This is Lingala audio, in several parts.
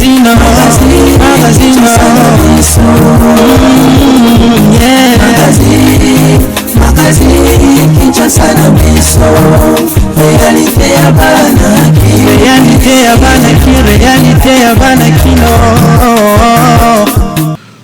Magazine, magazine, yeah. Magazine, Kinshasa na biso, réalité ya bana Réalité ya bana ki, réalité ya bana kino.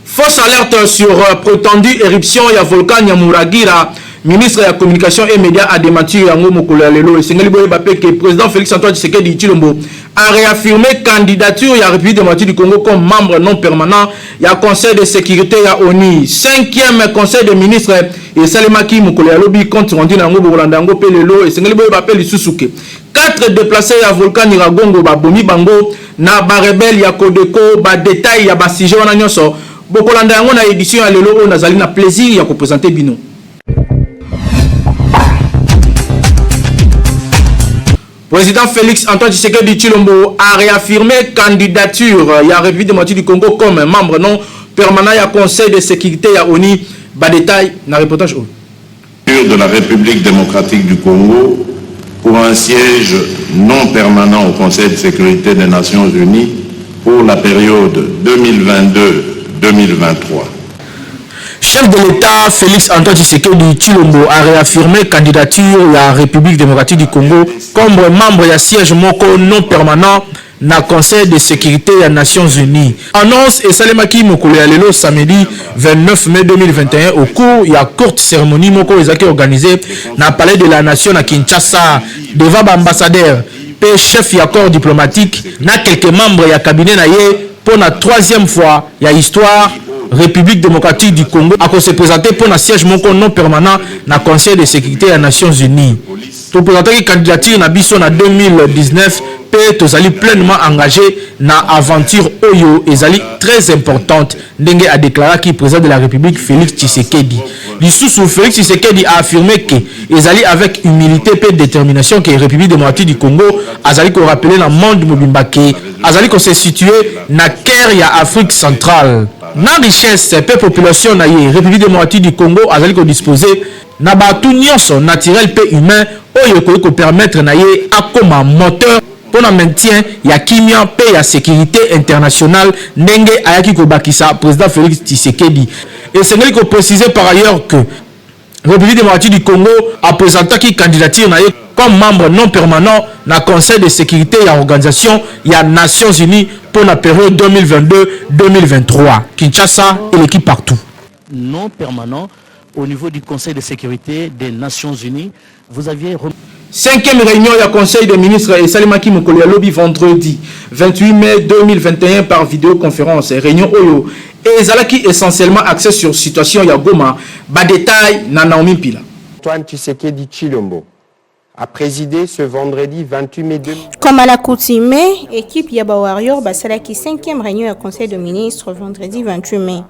Fausse alerte sur prétendue éruption ya volcan ya Muragira. Ministre ya Communication et Médias a démenti yango mokolo ya lelo. Esengeli boyeba mpe ke président Félix Antoine Tshisekedi Tshilombo a réaffirmé candidature ya République démocratique du Congo comme membre non permanent ya Conseil de sécurité ya ONU. Cinquième conseil des ministres esalemaki mokolo ya lobi, compte rendu na yango bokolanda yango mpe lelo. Esengeli boyeba mpe lisusu ke 4 déplacés ya volcan Nyiragongo babomi bango na barebelles ya Codeco. Badétails ya basujet wana nyonso bokolanda yango na édition ya lelo oyo nazali na plaisir ya koprésenter bino. Président Félix Antoine Tshisekedi Tshilombo a réaffirmé candidature ya République démocratique du Congo comme membre non permanent ya Conseil de sécurité ya ONU. Ba détail na reportage oyo. De la République démocratique du Congo pour un siège non permanent au Conseil de sécurité des Nations Unies pour la période 2022-2023. Chef de l'État Félix Antoine Tshisekedi Tshilombo a réaffirmé candidature ya République démocratique du Congo comme membre ya siège moko non permanent na Conseil de sécurité ya Nations Unies. Annonce esalemaki mokolo ya lelo samedi 29 mai 2021 au cours ya courte cérémonie moko ezalaki organisée na Palais de la Nation na Kinshasa devant baambassadeur mpe chef ya corps diplomatique na quelques membres ya cabinet na ye. Mpo na troisième fois ya histoire, République démocratique du Congo akose présenter mpo na siège moko non permanent na Conseil de sécurité ya Nations Unies. Toprésentaki candidature na biso na 2019 mpe tozali pleinement engagé na aventure oyo ezali très importante, ndenge adéclaraki président de la République Félix Tshisekedi. Lisusu, Félix Tshisekedi a affirmé ke ezali avec humilité mpe détermination ke République démocratique du Congo azali korappeler na monde mobimba ke azali kose situer na cœur ya Afrique centrale. Na richesse mpe population na ye, République démocratique du Congo azali kodispose na bato nyonso naturel mpe humain oyo ekoki kopermettre na ye akoma moteur mpona maintien ya kimia mpe ya sécurité internationale, ndenge ayaki kobakisa président Félix Tshisekedi. Esengeli kopréciser par ailleurs que République démocratique du Congo apresentaki candidature na ye comme membre non permanent na Conseil de sécurité ya Organisation ya Nations Unies pour la période 2022-2023. Kinshasa eleki partout. Non permanent au niveau du Conseil de sécurité des Nations Unies. Vous aviez Cinquième réunion ya Conseil des ministres esalemaki mokolo ya lobi vendredi 28 mai 2021 par vidéoconférence. Réunion oyo ezalaki essentiellement axé sur situation ya Goma. Badétails na Naomi Mpila. Antoine Tshisekedi Tshilombo a présidé ce vendredi 28 mai 2000. Comme à l'accoutumée, équipe ya ba Warrior basalaki cinquième réunion ya Conseil de ministres vendredi 28 mai.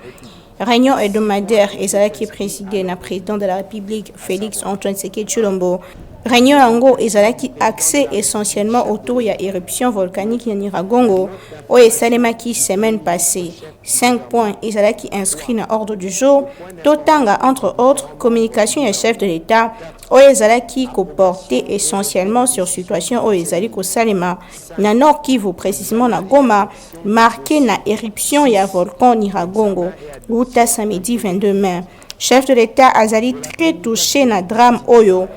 Réunion hebdomadaire ezalaki présidée na président de la République Félix Antoine Tshisekedi Tshilombo. Réunion yango ezalaki axé essentiellement autour ya éruption volcanique ya Nyiragongo oyo esalemaki semaine passée. Cinq points ezalaki inscrit na ordre du jour. Totanga entre autres communication ya chef de l'État oyo ezalaki koporter essentiellement sur situation oyo ezali kosalema na Nord Kivu, précisément na Goma, marqué na éruption ya volcan Nyiragongo wuta samedi 22 mai. Chef de l'État azali très touché na drame oyo.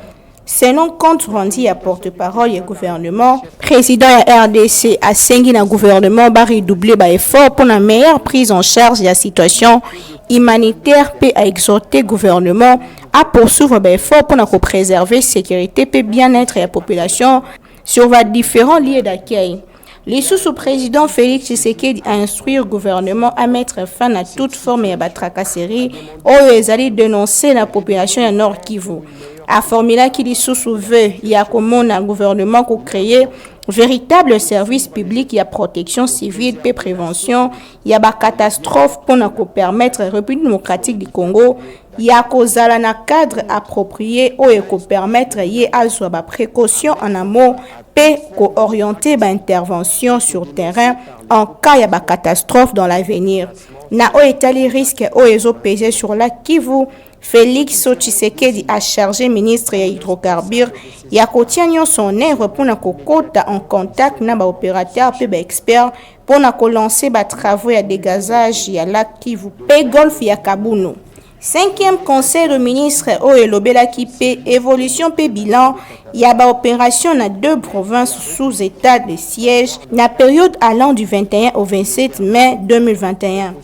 Selon compte rendu ya porte-parole ya gouvernement, président ya RDC asengi na gouvernement baredoubler baeffort pour la meilleure prise en charge ya situation humanitaire mpe aexhorter gouvernement à poursuivre baeffort mpona kopréserver sécurité mpe bien-être ya population sur ba différents lieux d'accueil. Lisusu, président Félix Tshisekedi a instruit gouvernement à mettre fin à toute forme ya batracasserie oyo ezali dénoncer la population ya Nord Kivu. Aformulaki lisusu vœu ya komona gouvernement kocréer véritable service public ya protection civile mpe prévention ya bacatastrophe mpona kopermettre République démocratique du Congo ya kozala na cadre approprié oyo ekopermettre ye azwa baprécaution en amont mpe koorienter baintervention sur terrain en cas ya bacatastrophe dans l'avenir. Na oyo etali risque oyo ezopese sur lac Kivu. Felix Tshisekedi a chargé ministre ya hydrocarbures ya kotia nyonso en œuvre mpona kokota en contact na ba opérateurs mpe ba experts mpona kolancer ba travaux ya dégazage ya lac Kivu mpe golfe ya Kabuno. Cinquième conseil de ministre oyo elobelaki mpe évolution mpe bilan ya baopération na deux provinces sous état de siège na période allant du 21 au 27 mai 2021.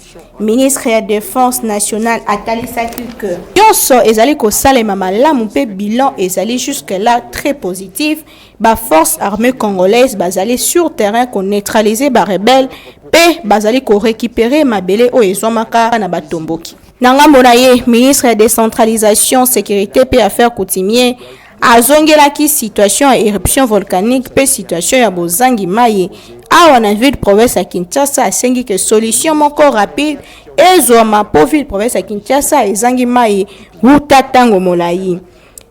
Ministre ya Défense nationale atalisaki ke nyonso ezali kosalema malamu mpe bilan ezali jusque là très positif. Baforce armée congolaise bazali sur terrain koneutraliser barebelles mpe bazali korécupérer mabele oyo ezwamaka na batomboki. Na ngambo na ye, ministre ya Décentralisation, Sécurité mpe Affaires coutumier azongelaki situation ya éruption volcanique mpe situation ya bozangi mai awa na ville province ya Kinshasa. Asengi ke solution moko rapide ezwama mpo ville province ya Kinshasa ezangi mai wuta ntango molai.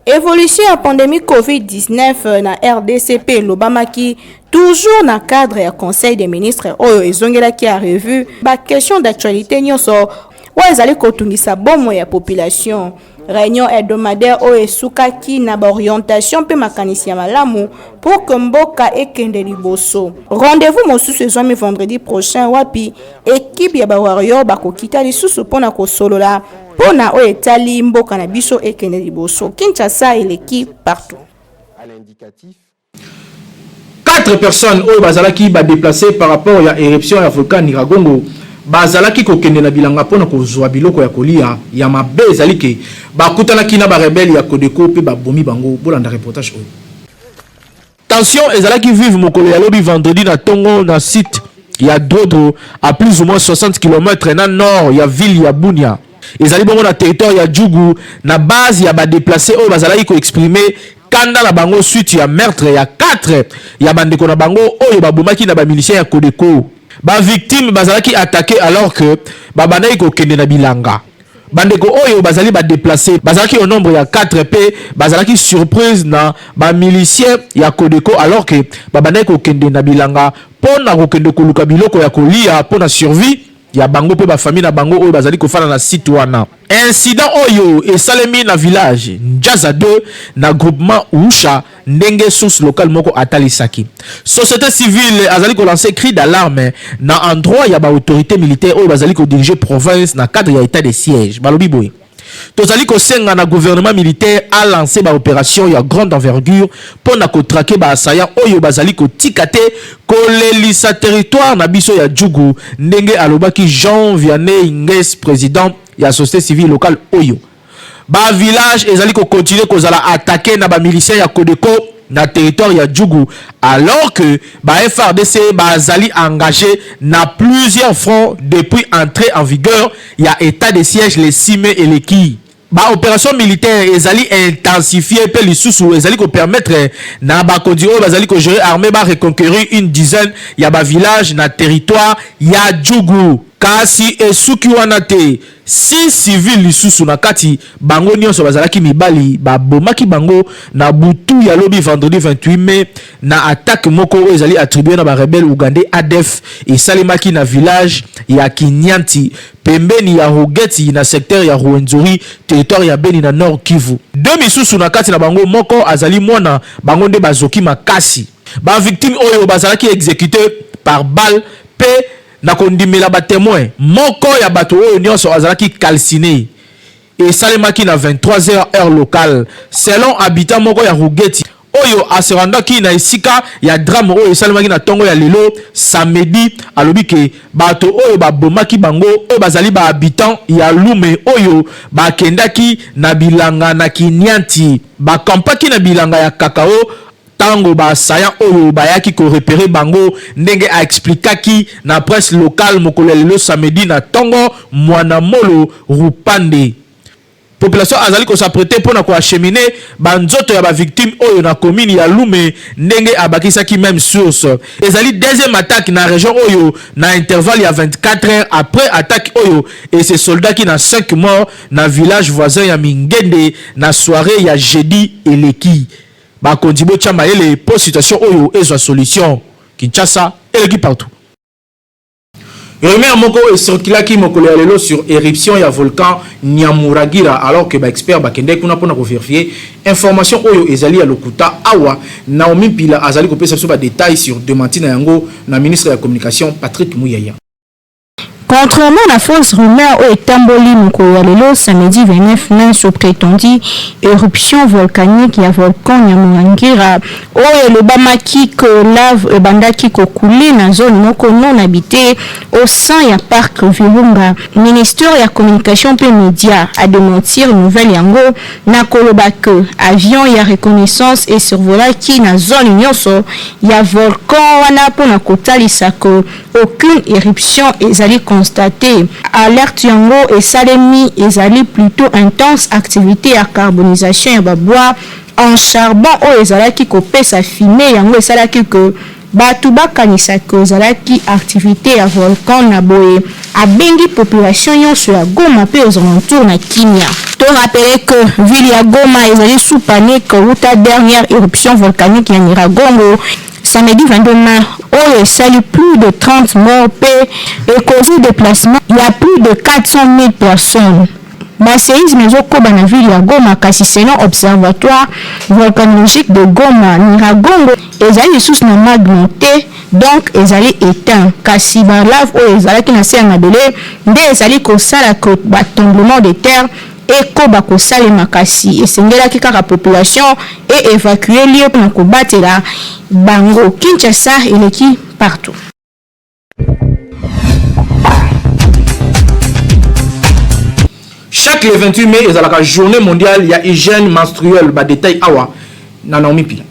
Évolution ya pandémie COVID-19 na RDC mpe elobamaki toujours na cadre ya conseil des ministres oyo ezongelaki ya revue baquestion d'actualité nyonso oyo ezali kotungisa bomoi ya population. Réunion hebdomadaire oyo esukaki na baorientation mpe makanisi ya malamu pour que mboka ekende liboso. Rendez-vous mosusu ezwami vendredi prochain, wapi équipe ya bawarrior bakokita lisusu mpona kosolola mpona oyo etali mboka na biso ekende liboso. Kinshasa eleki partout. À l'indicatif Quatre personnes oyo bazalaki badéplacé par rapport ya éruption ya volcan Nyiragongo, bazalaki kokende na bilanga mpona kozwa biloko ya kolia. Ya mabe ezali ke bakutanaki na barebelles ya Codeco mpe babomi bango. Bolanda reportage oyo. Tension ezalaki vive mokolo ya lobi vendredi na ntongo na site ya Drodro, à plus ou moins 60 km na nord ya ville ya Bunia. Ezali bongo na territoire ya Djugu, na base ya badéplacés oyo bazalaki koexprimer kanda na bango suite ya meurtre ya 4 ya bandeko na bango oyo babomaki na bamilicien ya Codeco. Bavictime bazalaki attaqué alors que babandaki kokende na bilanga. Bandeko oyo bazali badéplacé bazalaki au nombre ya 4 mpe bazalaki surprise na bamilicien ya Codeco alors que babandaki kokende na bilanga mpo na kokende koluka biloko ya kolia mpo na survie ya bango mpe bafamille na bango oyo bazali kofanda na site wana. Incident oyo esalemi na village Njaza 2 na groupement Usha, ndenge source locale moko atalisaki. Société civile azali kolancer cri d'alarme na endroit ya baautorité militaire oyo bazali kodiriger province na cadre ya état de siège. Balobi boye: tozali kosenga na gouvernement militaire alancer baopération ya grande envergure mpo na kotraquer baassaillants oyo bazali kotika te kolelisa territoire na biso ya Djugu, ndenge alobaki Jean Vianney Nges, président ya société civile locale oyo. Bavillage ezali kocontinuer kozala attaqué na bamilicien ya Codeco na territoire ya Djugu, alors que ba FARDC bazali engagé na plusieurs fronts depuis entrée en vigueur ya état de siège le 6 mai eleki. Baopération militaire ezali intensifié mpe lisusu ezali kopermettre na bakonzi oyo bazali kogérer armée bareconquérir une dizaine ya bavillage na territoire ya Djugu. Kasi esuki wana te, six civil lisusu, na kati bango nyonso bazalaki mibali, babomaki bango na butu ya lobi vendredi 28 mai na attaque moko oyo ezali attribué na barebelles ougandais ADF, esalemaki na village ya Kinyanti, pembeni ya Rugeti, na secteur ya Ruwenzori, territoire ya Beni, na Nord Kivu. Deux misusu, na kati na bango moko azali mwana, bango nde bazoki makasi. Bavictime oyo bazalaki exécuté par balle mpe na kondimela batémoin, moko ya bato oyo nyonso azalaki calciné. Esalemaki na 23h heure locale, selon habitant moko ya Rugeti oyo aserendaki na esika ya drame oyo esalemaki na ntongo ya lelo samedi. Alobi ke bato oyo babomaki bango oyo bazali bahabitant ya Lume oyo bakendaki na bilanga na Kinyanti, bakampaki na bilanga ya kakao ntango baassaillants oyo bayaki korepérer bango, ndenge aexplikaki na presse locale mokolo ya lelo samedi na ntongo Mwana Molo Rupande. Population azali kos'apprêter mpona koacheminer banzoto ya bavictime oyo na commune ya Lume, ndenge abakisaki même source. Ezali deuxième attaque na région oyo na intervalle ya 24 heures, après attaque oyo esesoldaki na 5 morts na village voisin ya Mingende na soirée ya jeudi eleki. Bakonzi, botya mayele mpo situation oyo ezwa solution. Kinshasa eleki partout. Rumeur moko ecirculaki mokolo ya lelo sur eruption ya volcan Nyamuragira alors que ba experts bakendaki kuna pona ko verifier information oyo ezali ya lokuta. Awa Naomi Mpila azali kopesa biso ba details sur dementi na yango na ministre ya communication Patrick Muyaya. Contrairement na fausse rumeur oyo etamboli mokolo ya lelo samedi 29 mai sur pretendue eruption volcanique ya volcan Nyamurangira oyo elobamaki que lave ebandaki ko couler na zone moko non habitee au sein ya parc Virunga, ministère ya communication mpe media a dementir nouvelle yango na koloba que avion ya reconnaissance e survolaki na zone nionso ya volcan wana mpo na kotalisa que aucune eruption ezali constatee. Alerte yango esalemi ezali plutot intense activite ya carbonisation ya ba bois en charbon oyo ezalaki kopesa fumee, yango esalaki que batu bakanisa que ezalaki activite ya volcan na boye abengi population nionso ya Goma mpe aux alentours na kimia. To rappeler que ville ya Goma ezali sous panique wuta dernière eruption volcanique ya Nyiragongo samedi 22 mai oyo esali plus de 30 morts mpe ekozui deplacement ya plus de 400.000 personnes. Ba seismes ezokoba na ville ya Goma kasi selon Observatoire volcanologique de Goma, Nyiragongo ezali lisusu na magma te donc ezali eteint kasi ba laves oyo ezalaki na se ya mabele nde ezali kosala que ba tremblements de terre ekoba kosalema kasi esengelaki kaka population e evacuer lieu pona kobatela bango. Kinshasa eleki partout. Chaque le 28 mai ezalaka journée mondiale ya hygiène menstruelle, ba details awa na Naomi Pila.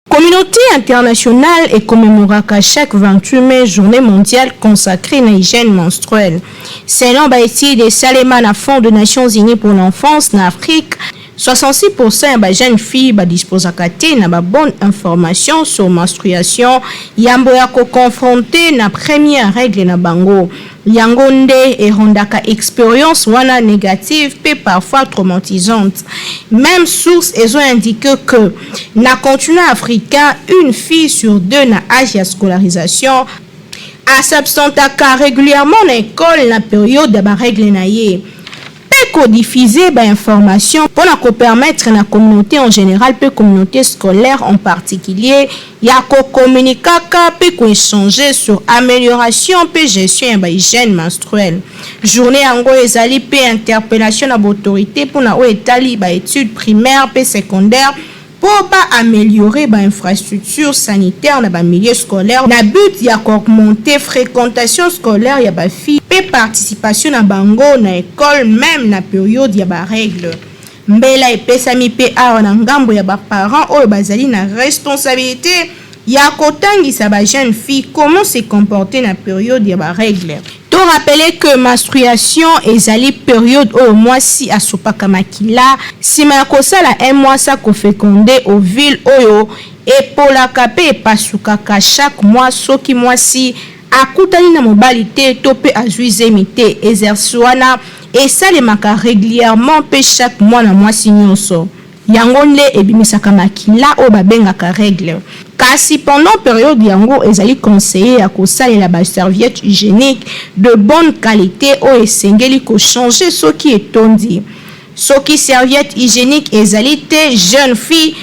Communauté internationale e commemoraka chaque 28 mai journée mondiale consacree na hygiène menstruelle. Selon ba etudes esalema na Fonds des Nations Unies pour l'enfance na Afrique, 66 pourcent ya ba jeunes filles ba disposaka te na ba bonnes informations sur menstruation yambo ya ko confronter na première règle na bango. Yango nde e rendaka experience wana negative pe parfois traumatisante. Meme source ezo indiquer que na continent africain, une fille sur deux na age ya scolarisation a s'absentaka regulièrement na ecole na periode ya ba règles na ye. Mpe ko diffuser ba informations mpo na ko permettre na communaute en general mpe communaute scolaire en particulier ya ko communiquaka mpe ko echanger sur amelioration mpe gestion ya ba hygiène menstruelle. Journee yango ezali mpe interpellation na ba autorites mpo na oyo etali ba etudes primaires mpe secondaires mpo ba ameliorer ba infrastructures sanitaires na ba milieux scolaires na but ya ko augmenter frequentation scolaire ya ba filles mpe participation na bango na ecole meme na periode ya ba règles. Mbela epesami mpe awa na ngambo ya ba parents oyo bazali na responsabilite ya kotangisa ba jeunes filles comment se comporter na periode ya ba règles. To rappeler que menstruation ezali periode oyo mwasi asopaka makila sima ya kosala un mois sans ko feconder ovule oyo epolaka pe epasukaka chaque mois soki mwasi akutani na mobali te to pe azui zemi te. Exercice wana esalemaka regulierement pe chaque mois na mwasi nionso. Yango nde ebimisaka makila oyo babengaka règles. Kasi pendant periode yango ezali conseille ya kosalela ba serviettes hygieniques de bonne qualite oyo esengeli ko changer soki etondi. Soki serviette hygienique ezali te, jeune fille,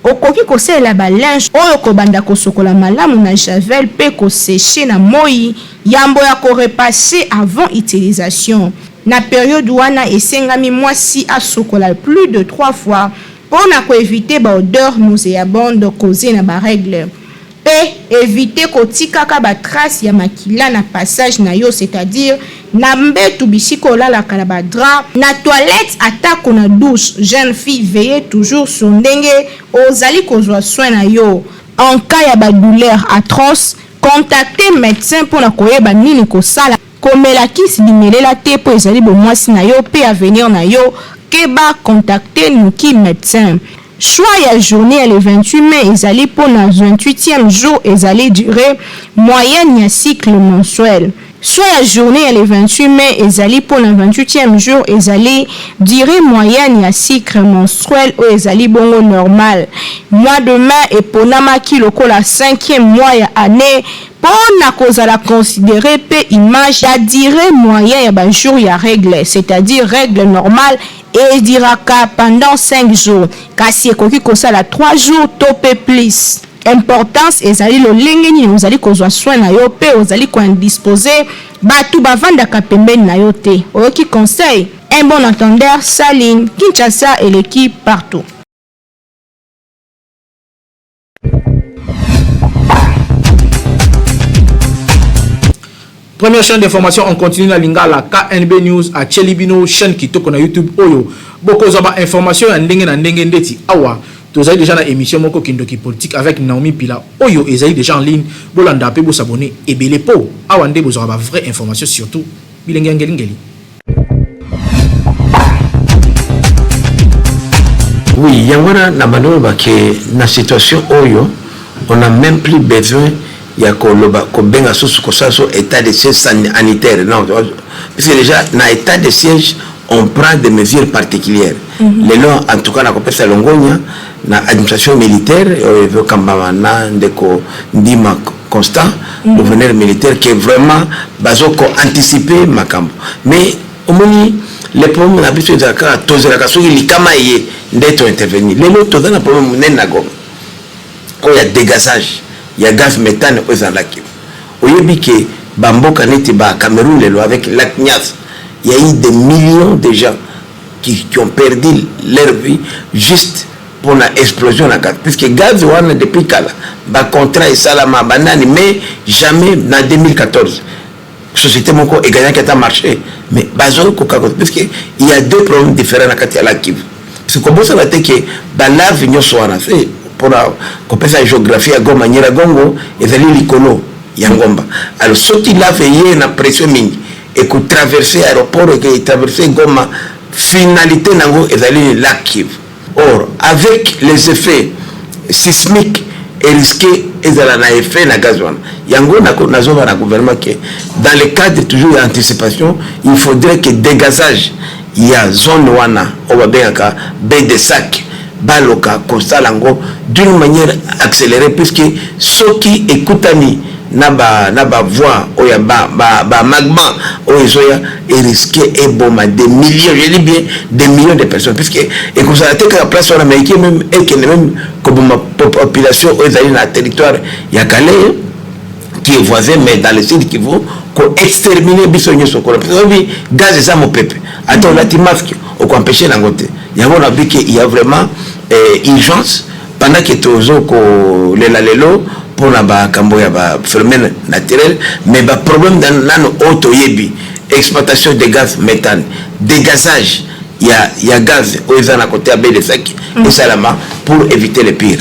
okoki kosalela ba linge oyo kobanda kosokola malamu na javel pe ko secher na moyi yambo ya ko repasser avant utilisation. Na periode wana esengami mwasi asokola plus de 3 fois po na ko eviter ba odeurs nauseabondes causees na ba règles. Pe eviter kotikaka ba traces ya makila na passage na yo, c'est-à-dire na mbetu bisika olalaka na ba draps, na toilette atako na douche. Jeune fille veiller toujours sur ndenge ozali kozua soin na yo. En cas ya ba douleurs atroces, contacter medecin po na koyeba nini kosala. Komela kisi bimelela te po ezali bomwasi na yo pe avenir na yo, keba contacter noki medecin. Choix ya journee ya le 28 mai ezali po na 28 ième jour ezali duree moyenne ya cycle mensuel. Soin ya journee ya le 28 mai ezali mpo na 28 ème jour ezali duree moyenne ya cycle menstruel oyo ezali bongo normal. Mois de mai eponamaki lokola cinquième mois ya annee mpo na kozala considerer mpe image ya duree moyen ya ba jours ya règle, c'est-à-dire règle normale e duraka pendant 5 jours kasi ekoki kosala 3 jours to mpe plus. Importance ezali lolenge nini ozali kozwa soin na yo pe ozali ko indisposer batu bavandaka pembeni na yo te. Oyoki conseil? Un bon entendeur salut Kinshasa eleki partout. Première chaîne d'information en continu na Lingala, KNB News atieli bino chaîne kitoko na YouTube oyo bokozwa ba information ya ndenge na ndenge ndeti awa tozali déjà na émission moko kindoki politique avec Naomi Pila oyo ezali déjà en ligne, bolanda pe bosabonner ebele po awa nde bozwaka ba vraie information surtout bilenge ya ngelingeli. Oui, yango wana na bandi oloba ke na situation oyo on a même plus besoin ya koloba kobenga susu kosala so état de siège sanitaire, non, puisque déjà na état de siège on prend des mesures particulières. Lelo en tout cas nakopesa longonya na administration militaire oyo ezokambama na ndeko Ndima Constant, gouverneur militaire, que vraiment bazoko anticiper makambo. Mais omoni, le problème na biso ezalaka kaka tozelaka soki likama eye nde to intervenir. Lelo toza na problème monene na Goma oyo ya dégazage ya gaz méthane oyo ezalaki. Oyebi ke bamboka neti ba Cameroun lelo avec lac Nyasa, il y a eu des millions de gens qui ont perdu leur vie juste pour la explosion na gaz, puisque gaz wana depuis kala ba contrat esalama banani, mais jamais na 2014 société moko egagnaki ata marché. Mais bazoki kokaka puisque il y a deux problèmes différents na kati ya lac Kivu, parce que kobosana te ke balave nyonso wana se mpona kopesa géographie ya Goma, Nyiragongo ezali likolo ya ngomba. Alors soki lave eye na pression mingi, ekotraverse aéroport, ekotraverse Goma, finalité nango ezali lac Kivu. Or avec les effets sismiques erisque ezala na effet na gaz wana. Yango nazoba na gouvernement ke dans le cadre toujours ya anticipation, il faudrait que dégazage ya zone wana oyo babengaka baie de Sac baloka kosala yango d'une manière accélérée, puisque soki ekutani na ba voie oyo ya ba magma oyo ezoya, erisque eboma des millions, je dis bien des millions de personnes, puisque ekozala te kaka place wana, mais eke même ekende même koboma population oyo ezali na territoire ya Kalehe qui est voisin, mais dans le Sud Kivu, ko exterminer biso nyonso kuna, parce que oyebi gaz eza mopepe, ata olati masque okoempêche nango te. Yango nabi ke il y a vraiment urgence pendant que tozo kolela lelo mpona bakambo ya baphénomène naturel, mais baproblème nano oyo toyebi, exploitation de gaz méthane, dégazage ya gaz oyo eza na côté ya baie de Sake esalama pour éviter le pire.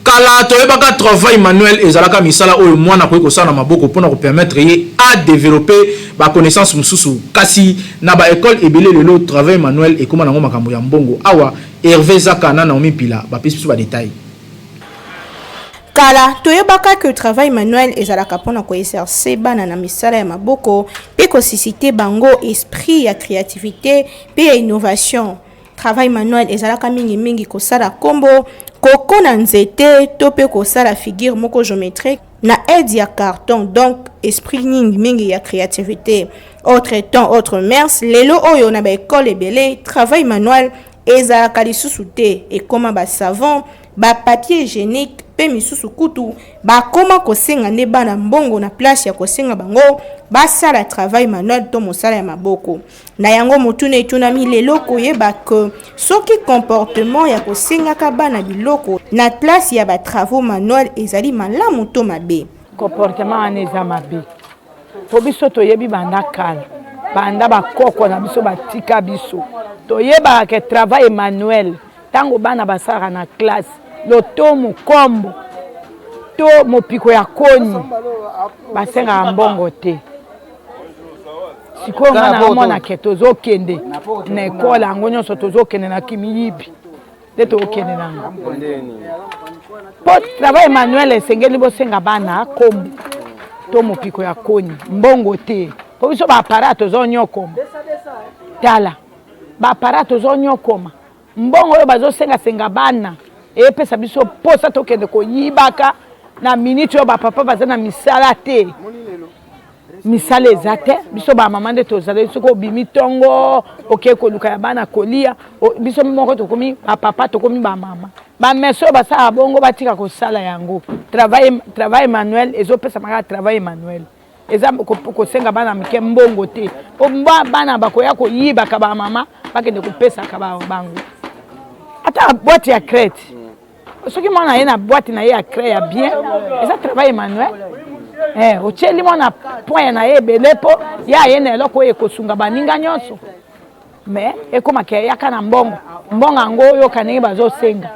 Kala toyebaka travail manuel ezalaka misala oyo mwana akoki kosala na maboko mpona kopermettre ye adévelopper baconnaissance mosusu. Kasi na baekole ebele lelo, travail manuel ekóma nango makambo ya mbongo. Awa Hervé Zaka na Naomi Pila bapesi biso badetail. Kala toyebaka ke travail manuel ezalaka mpona koexercer bana na misala ya maboko mpe kosusciter bango esprit ya créativité mpe ya innovation. Travail manuel ezalaka mingimingi kosala nkombo koko na nzete to mpe kosala figure moko géométrique na aide ya carton, donc esprit mingimingi ya créativité. Autre temps, autre mœurs. Lelo oyo na baekole ebele, travail manuel ezalaka lisusu te, ekóma basavon, bapapier hygiénique mpe misusu. Kutu bakóma kosenga nde bana mbongo na place ya kosenga bango basala travail manuel to mosala ya maboko. Na yango motuna etunami lelo koyeba ke soki comportement ya kosengaka bana biloko na place ya batravaux manuel ezali malamu to mabe. Comportement wana eza mabe, po biso toyebi banda kala, banda bakoko na biso batika biso, toyebaka ke travail manuel, ntango bana basalaka na classe lotomo kombo to mopiko ya koni, basengaka mbongo te. Sikoyo nga naomona ke tozokende na ekole yango nyonso tozokende na kimiyibi. Nde tokokende nango mpo travail manuel esengeli bosenga bana kombo to mopiko ya koni mbongo te mpo biso baappareil tozonyokoma tala baappareil tozonyokoma mbongo oyo bazosengasenga bana epesa biso mposa tokende koyibaka na miniti oyo bapapa baza na misala te. Misala eza te, biso ba mama nde tozali, soki obimi tongo okei koluka ya bana kolia, biso moko tokomi ba papa, tokomi ba mama. Ba meso oyo basalaka bongo batika kosala yango. Travail, travail manuel ezopesama kaka travail manuel. Eza kosenga bana mike mbongo te. Po bana bakoya koyibaka ba mama bakende kopesaka bango. Ata boîte ya crete. Soki mwana aye na boîte na ye ya craie ya bien, eza travail manuel. Eh, otieli mwana point na ye ebele mpo ye aye na eloko oyo ekosunga baninga nyonso. Mais ekoma ke yaka na mbongo. Mbongo yango oyoka ndenge bazosenga.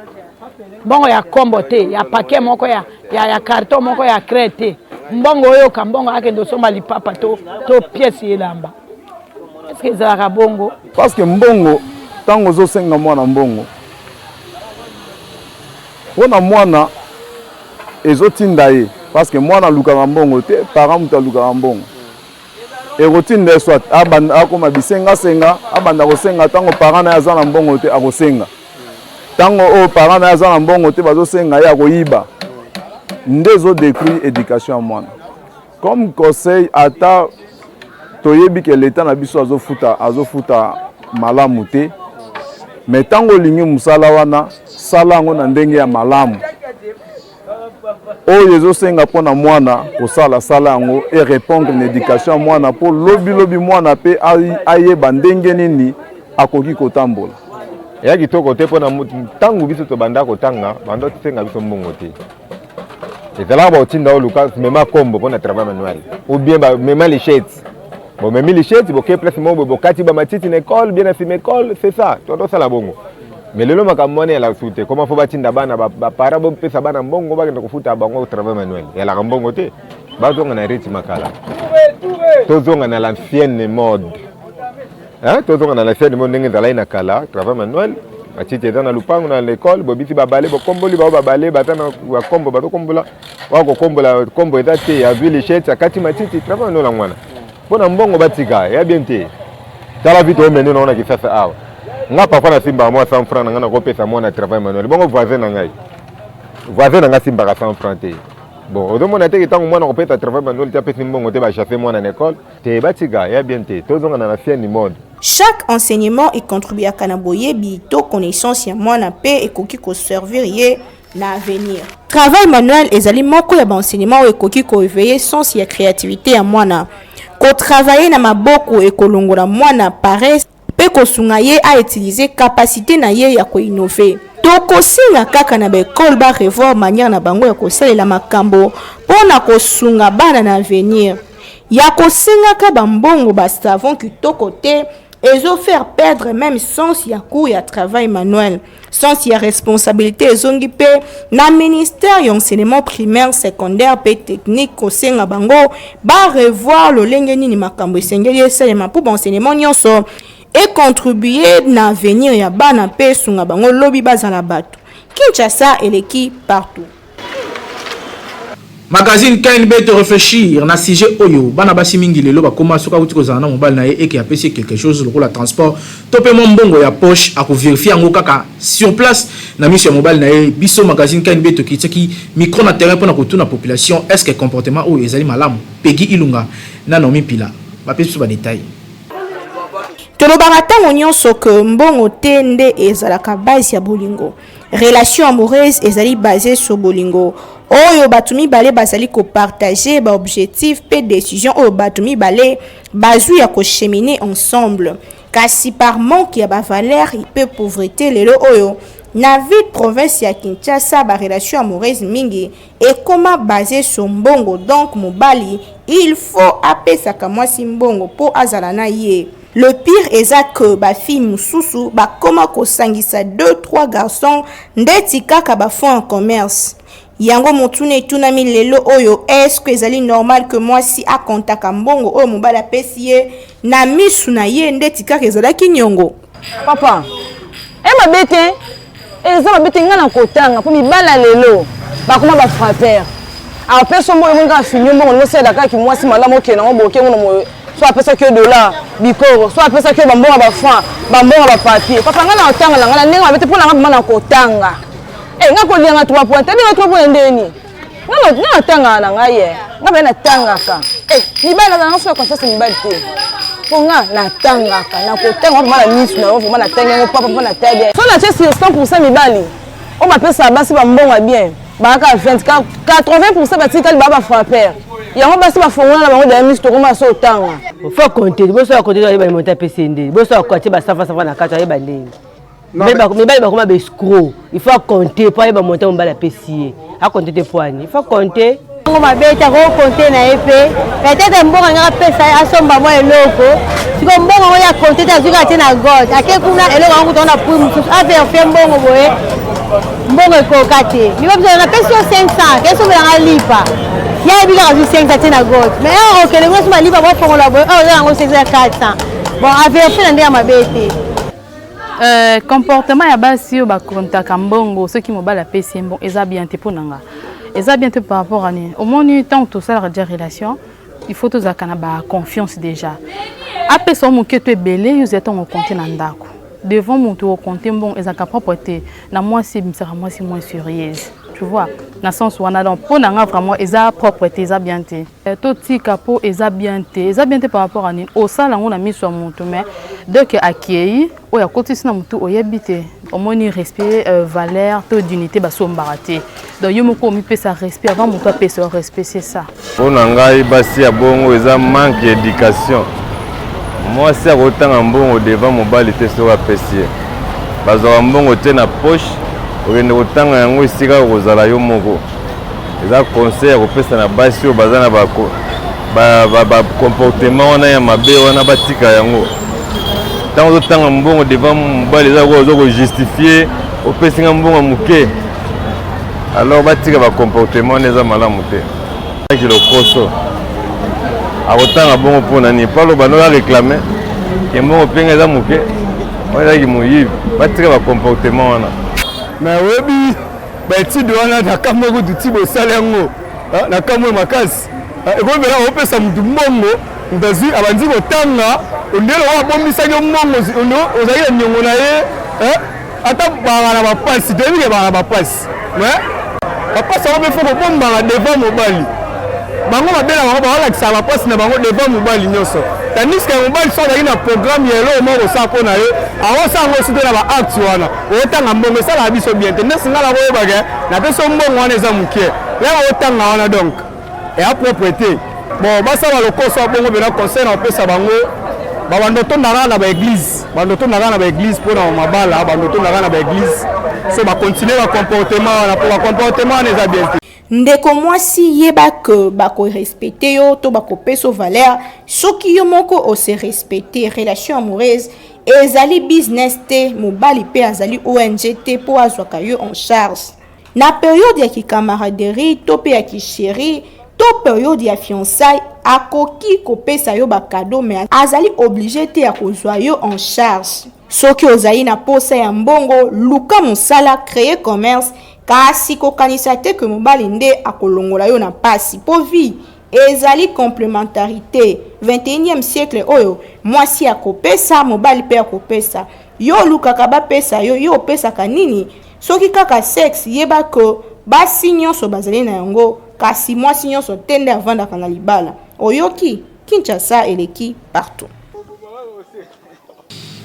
Mbongo ya kombo te, ya paquet moko ya, ya, ya carton moko ya craie te. Mbongo oyoka mbongo akende osomba lipapa to, to pièce elamba. Est-ce que ezalaka bongo? Parce que mbongo tango ozosenga mwana mbongo Pona mwana ezotinda ye parce que mwana alukaka mbongo te, parent moto alukaka mbongo. Ekotinda ye soit abanda akoma bisenga senga, abanda kosenga tango parent na ye aza na mbongo te akosenga. Tango oyo parent na ye aza na mbongo te bazosenga ye akoyiba. Nde ezo detruire education ya mwana. Comme conseil ata toyebi ke l'etat na biso azofuta azofuta malamu te mais ntango olingi mosala wana sala yango na ndenge ya malamu oyo ezosenga mpo na mwana kosala sala yango e répondre na éducation ya mwana mpo lobi lobi mwana mpe ayeba ndenge nini akoki kotambola. Eya kitoko te mpo na ntango biso tobanda kotanga banda tosenga biso mbongo te. Ezalaka bakotinda yo luka mema kombo mpo na travail manuel ou bien ba mema lichette bomemi lichette boke place moko boye bokati bamatiti na école bien na nsima école c'est ça tozosala bongo mais lelo makambo wana elaka su te comment fo batinda bana bapara bopesa bana mbongo bakende kofuta bango travail manuel elaka mbongo te bazonga na rythme kala tozonga na l'ancienne mode Hein, tozonga na l'ancienne mode ndenge ezalaki na kala travail manuel matiti eza na lupango na l'école bobisi babale bokomboli bao babale baza na bakombo bazokombola oyo kokombola kombo eza te azwi lichette akati matiti travail manuel yango wana mpo na mbongo batika ya bien te tala vite omene nango na kisasa awa nga parfois nasimbaka mwa 100 franc na ngai nakopesa mwana travail manuel bongo voisin na ngai voisin na ngai asimbaka 100 franc te bon ozomona te ntango mwana kopesa travail manuel te apesi mbongo te bachasse mwana na école Te batika ya bien te tozonga na l'ancienne mode. Chaque enseignement e contribuaka na boyebi to connaissance ya mwana mpe ekoki ko servir ye na avenir. Travail manuel ezali moko ya ba enseignement oyo ekoki ko eveiller sens ya creativite ya mwana. Ko travailler na maboko ekolongola mwana paresse mpe kosunga ye a utiliser capacite na ye ya ko innover. Tokosenga kaka na ba ecoles ba revoir manière na bango ya kosalela makambo mpo na kosunga bana na avenir. Ya kosengaka ba mbongo ba savon kitoko te ezo faire perdre meme sens ya cours ya travail manuel. Sens ya responsabilite ezongi mpe na ministère ya enseignement primaire, secondaire mpe technique kosenga bango ba revoir lolenge nini makambo esengeli esalema mpo ba enseignement nyonso e contribuer na avenir ya bana mpe esunga bango lobi bazala bato. Kinshasa eleki partout. Magazine KNB to reflechir na sujet oyo bana basi mingi lelo bakoma soki awuti kozala na mobali na ye eke apesi ye quelque chose lokola transport to pe mwa mbongo ya poche ako verifier yango kaka sur place na miso ya mobali na ye. Biso magazine KNB tokitiaki micro na terrain pona kotuna population est ce que comportement oyo ezali malamu? Peggy Ilunga na Naomi Mpila bapesi biso ba details. Tolobaka tango nionso que mbongo te nde ezalaka base ya bolingo. Relation amoureuse ezali base sur bolingo oyo bato mibale bazali ko partager ba objectifs pe decisions oyo bato mibale bazui ya ko cheminer ensemble. Kasi par manque ya ba valeurs pe pauvrete lelo oyo na ville province ya Kinshasa ba relations amoureuses mingi ekoma base sur mbongo donc mobali il faut apesaka mwasi mbongo po azala na ye. Le pire eza que ba filles mususu bakoma kosangisa deux trois garçons ndeti kaka ba fonds en commerce. Yango motuna etunami lelo oyo est ce que ezali normal que mwasi a comptaka mbongo oyo mobali apesi ye na misu na ye ndeti kaka ezalaki niongo? Papa, e mabe te. Eza mabe te, ngai nakotanga mpo mibala lelo bakoma ba frappeur. Apesa mbongo emoni kaka fini mbongo nosalela kaka kimwasi malamu okende yango boke ngo na moyo so apesaki yo dollar bikoro so apesaki yo bambongo ya bafranc bambongo ya bapapier papa ngai nakotanga na ngai na ndenge mabe te mpo na ngai mpema nakotanga e ngai kolianga 3 point te ndenge 3 point ndeni ngai natangaka na ngai ye ngai mpe natangaka eh, mibali nazala ngo so ya confiance mibali te mpo nga natangaka nakotanga vraimen na misu na yo vraimen natangi yango papa mpo natali so natie sur 100 pourcent mibali oyo bapesaka basi bambongo ya bien bakaka 20 80 pourcent batikali baa bafrapper yango basi bafongola na bango daya misu tokoma so otanga faut compter liboso ya compter ayeba montant apesi ye nde liboso ya kotie basafasafa na kati ayeba ndenge mibali bakoma ba escroc il faut compter po ayeba montant mobali apesi ye akonte te po ani il faut compter yango mabe te akokonte na ye mpe peut-être mbongo alingaka apesa ye asomba mwa eloko siko mbongo yango ye akonte te azwi kaka te na god ake kuna eloko yango kutu na prix mosusu averifie mbongo boye mbongo ekoka te miba biso napesi yo 500 kesombelanga lipa ye ayebi kaka azwi 500 te na god mais heure okende kuna somba lipa bofongola boye oyo yango 500 ya 400 bon averifie na ndenge ya mabe te. Euh, comportement ya basi oyo bakontaka mbongo soki mobali apesi ye mbongo eza bien te mpo na nga eza bien te par rapport à nini omoni ntango tosalaka déjà relation il faut tozalaka na baconfiance déjà apesa yo moke to ebele yo ozali ntango okonte na ndako devant moto okonte mbongo ezalaka propre te na mwasi ebimisaka mwasi moins surieuse tu vois na sens wana donc mpo na nga vraiment eza propre te eza bien te Eh, totika mpo eza bien te eza bien te par rapport à nini osala yango na miso ya motu mais dès que akei oyo akotisi na motu oyebi te omoni respect euh, valeur to dignité basombaka te donc yo moko omipesa respect avant motu apesa yo respect c'est ça mpo na ngai basi ya bongo eza manque ya éducation mwasi akotanga mbongo devant mobali te soki apesi ye bazwaka mbongo te na poche okende kotanga yango esika okozala yo moko eza conseil ya kopesa na basi oyo baza na bacomportement ba, ba wana ya mabe wana batika yango ntango ozotanga mbongo devant mobali eza lokola oza kojustifie opesi nga mbongo ya moke alors batika bacomportement wana eza malamu te aki lokoso akotanga bongo mpo na nini mpo aloba no areklame ke mbongo mpenga eza moke wana ezalaki moyibi batika bacomportement wana mais oyebi ba etude wana na kamwe kutu ti bosali yango na kamwe makasi ekomi mpena opesa motu mbongo moto azwi abandi kotanga ondele oyo abombisaki yo mbongo ozalaki na niongo na ye ata baka na bapasi toyebi ke baka na bapasi mais bapasi yango mpe fo kobombaka devant mobali bango mabe na bango baolakisaka bapasi na bango devant mobali nyonso tandis que mobali soki azalaki na programme ya eloko moko kosala mpo na yo akosala yango osi te na baacte wana otanga mbongo esalaka biso bien te ndesi ngai nakoyeba ke napesi yo mbongo wana eza moke ya otanga wana donc eya propre te bon basala lokoso ya bongo mpena conseil na kopesa bango babanda otondaka na baeglise banda otondaka na baeglise mpo na mabala banda otondaka na baeglise so bacontinue bacomportement wana mpo bacomportement wana eza bien te. Ndeko mwasi yeba que bako respecter yo to bako peso valeur soki yo moko o se respecter. Relation amoureuse ezali business te, mobali pe azali ONG te po azwaka yo en charge. Na periode ya ki camaraderie to pe ya ki cherie to periode ya fiançailles akoki kopesa yo ba cadeaux mais azali oblige te ya kozwa yo en charge. Soki ozali na posa ya mbongo, luka mosala, creer commerce, kasi kokanisa te que mobali nde akolongola yo na pasi po vie ezali complementarite. 21e siecle oyo, mwasi akopesa, mobali pe akopesa. Yo olukaka bapesa yo, yo opesaka nini? Soki kaka sexe, yeba que basi nionso bazali na yango, kasi mwasi nionso te nde avandaka na libala. Oyoki? Kinshasa eleki partout.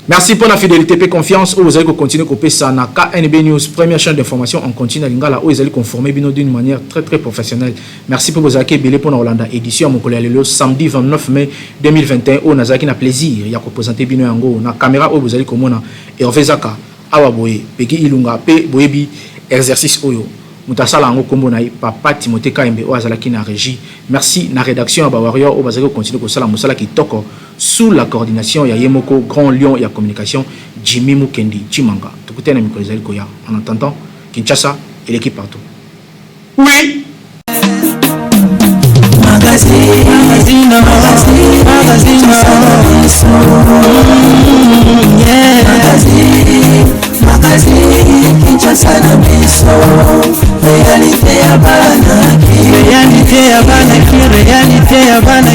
Merci pour la fidélité et confiance oyo ozali kocontinue kopesa na KNB News, première chaîne d'information en continu na lingala oyo ezali konforme bino d'une manière très très professionnelle. Merci mpo bozalaki ebele mpo na kolanda édition ya mokolo ya lelo samedi 29 mai 2021 oyo nazalaki na plaisir ya kopresente bino yango na caméra oyo bozali komona Hervé Zaka awa boye Peggy Ilunga mpe boyebi exercice oyo moto asala yango nkombo na ye Papa Timothée Kayembe oyo azalaki na régie. Merci na rédaction ya ba Warrior oyo bazalaki kocontinue kosala mosala kitoko Sous la coordination ya ye moko grand lion ya communication Jimmy Mukendi Tshimanga. Tokutani na mikolo ezali koya. En attendant, Kinshasa eleki partout. Oui! Magazine, magazine, magazine, magazine, yeah. Magazine. Démocratie, Kinshasa na biso, réalité ya bana. Réalité ya bana ki, réalité ya bana.